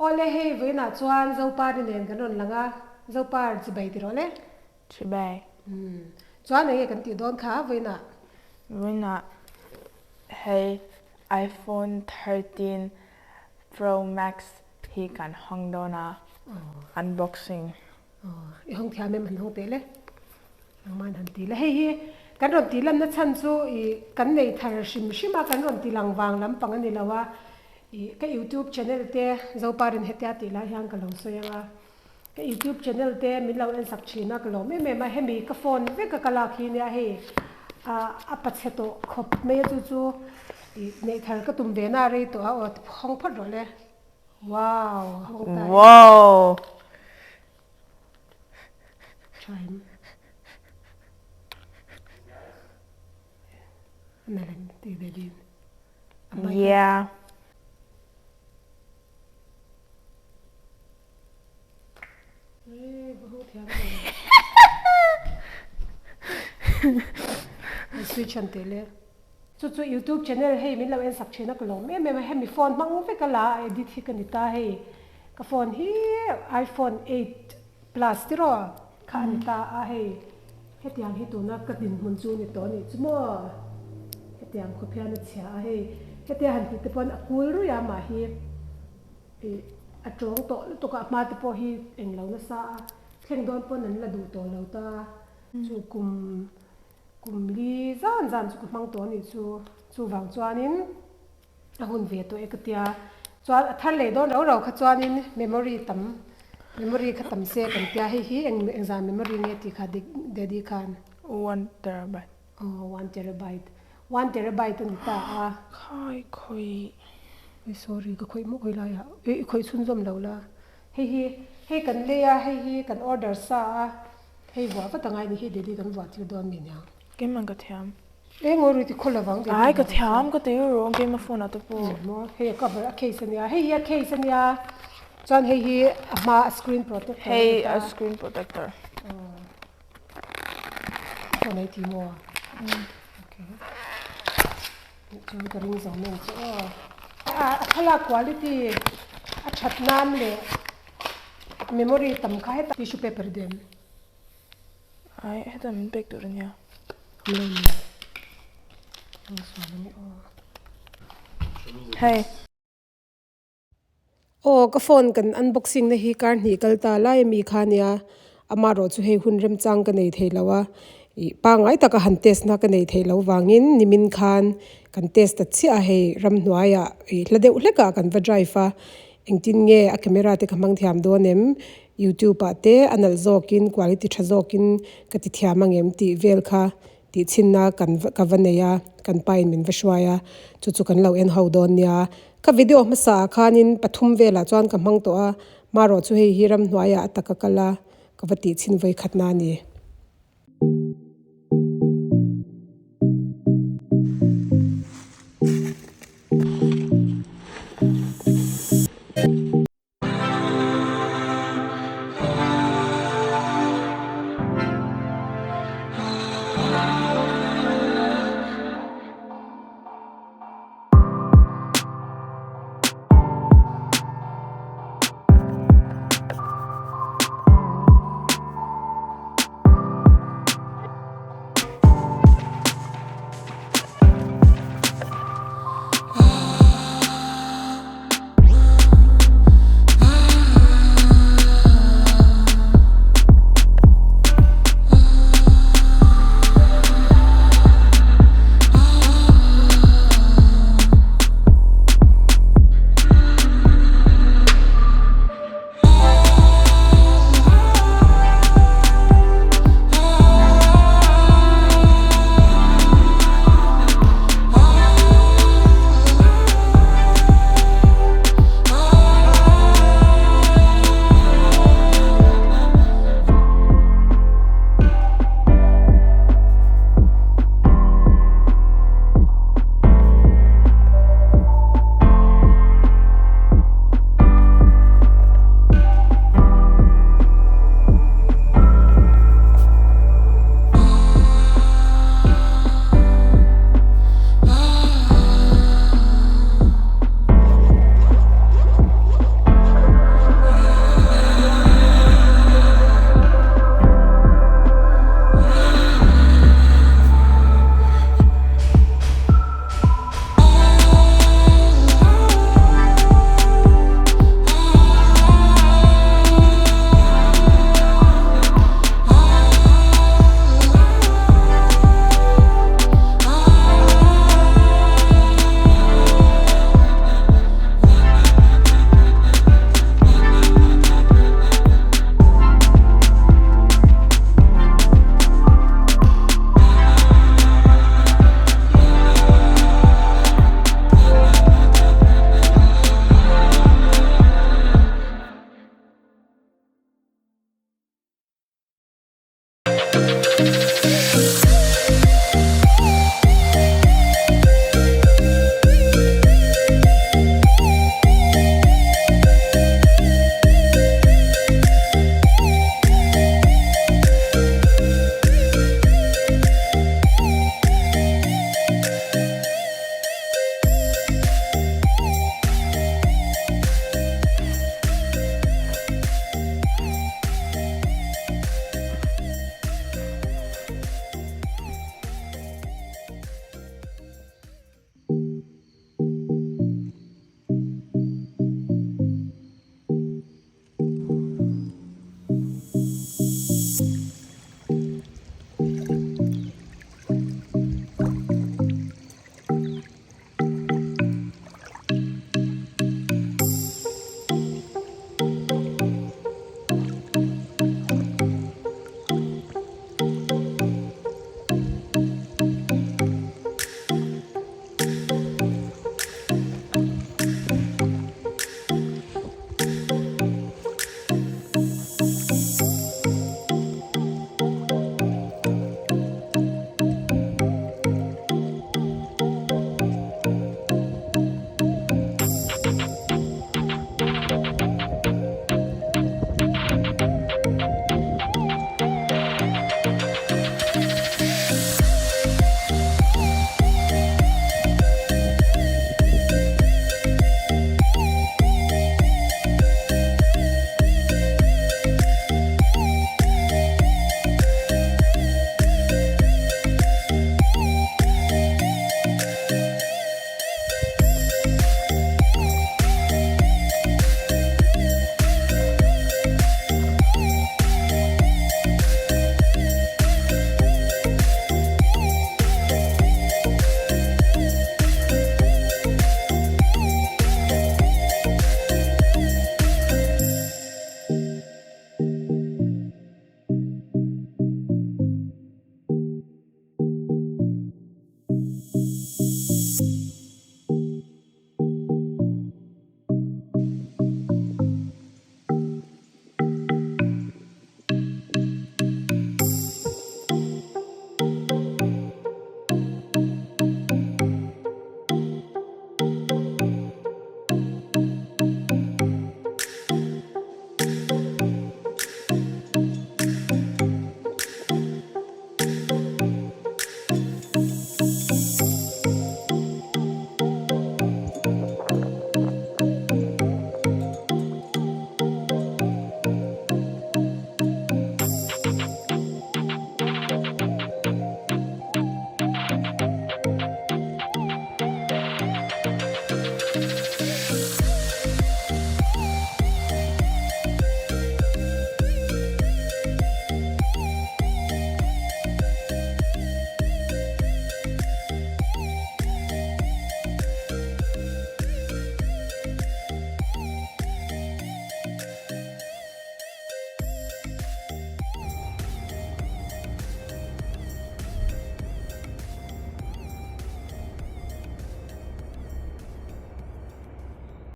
Awle hei vawiinah chuan Zopari nen kan rawn lang a, Zopar chibai ti rawh le. Chibai. Umm chuan enge kan tih dawn kha vawiinah? Vawiinah hei iPhone 13 Pro Max hi kan hawng dawn a, unboxing. Aw i hawng thiam em han hawng teh le. Engmah an han ti la. Hei hi kan rawn tih lanna chhan chu ih kan nei thar hrim hrim a, kan rawn ti lang vang lampang a ni lo a, ih ka youtube channel te Zoparin hetia tih lai hian ka lo sawi ang a, ka youtube channel te min lo en sak thin a ka lawm em em a, hemi ka phone vek a ka lak hi nia hei ah a pachhe tawh khawp mai a chu chu ih neih thar ka tum ve na a rei tawh a aw hawng phawt rawh le. Wow hawng ta e. Wow. Thaim. Nalem ti belin. Yeah. Switch an te le. Chu chu YouTube channel hei min lo en sak thin a ka lawm em em a hemi phone hmang vek a la a edit hi ka ni ta hei ka phone hi iPhone 8 plus tiraw kha a ni ta a hei hetiang hi tuna ka dinhmun chu ni tawh a nih chu maw hetiang khawp hian a chhia a hei hetia han tih te pawn a kul ruih a mah hi ih a tawng tawh lutuk a hma te pawh hi englo nasa a thleng dawn pawn an la duh tawh lo ta chu kum Kum li zan zan chu ka hmang tawh a nih chu. Chuvang chuanin a hun ve tawh e ka tia. Chuan a thar leh dawn rau rau kha chuanin memory tam memory kha tam se kan tia. Hei hi eng engzan memory nge tih kha daddy khan. One terabyte. Aw one terabyte. One terabyte a ni ta a. Khai khawih. Oi sorry ka khawih maw khawih lai ah. I khawih chhunzawm lo la. Hei hi hei kan lei a hei hi kan order sa a. Hei vuah vat angai ni hi daddy kan vuah tir dawn mi nia. Keimah ka thiam. Eng aw rui ti khaw lovang daddy. Ai ka thiam ka ti ru keimah phone ah te pawh. Maw hei a cover a case ania hei hi a case ania chuan hei hi a hma a screen protector a ni ta. Hei a screen protector. Aw phone ei ti maw. Okay. Chuan ka ring zo men chu aw. A thlalak quality a that nan leh memory tam kha heta tissue paper dem. Ai heta min pek tur ania. Awm lo ni. Ang sual ani aw. Hei. Aw ka phone kan unboxing na hi kar hnih kal ta lai ami kha ania amaherawh chu hei hun remchang ka nei thei lo a ih pangngai taka han test na ka nei thei lo vangin nimin khan kan test ta chiah a hei ramhnuaiah ih hla deuh hlek ah kan va drive a engtin nge a camera te ka hmang thiam dawn em youtube ah te a nalh zawkin quality tha zawkin ka ti thiam ang em tih vel kha Tih chhinna kan ka va nei a, kan pa in min va hruai a, chu chu kan lo en ho dawn nia. Ka video hmasa ah khanin pathum velah chuan ka hmang tawh a, marawh chu hei hi ramhnuaiah a taka kal a, ka va tih chhin vawi khat na a ni.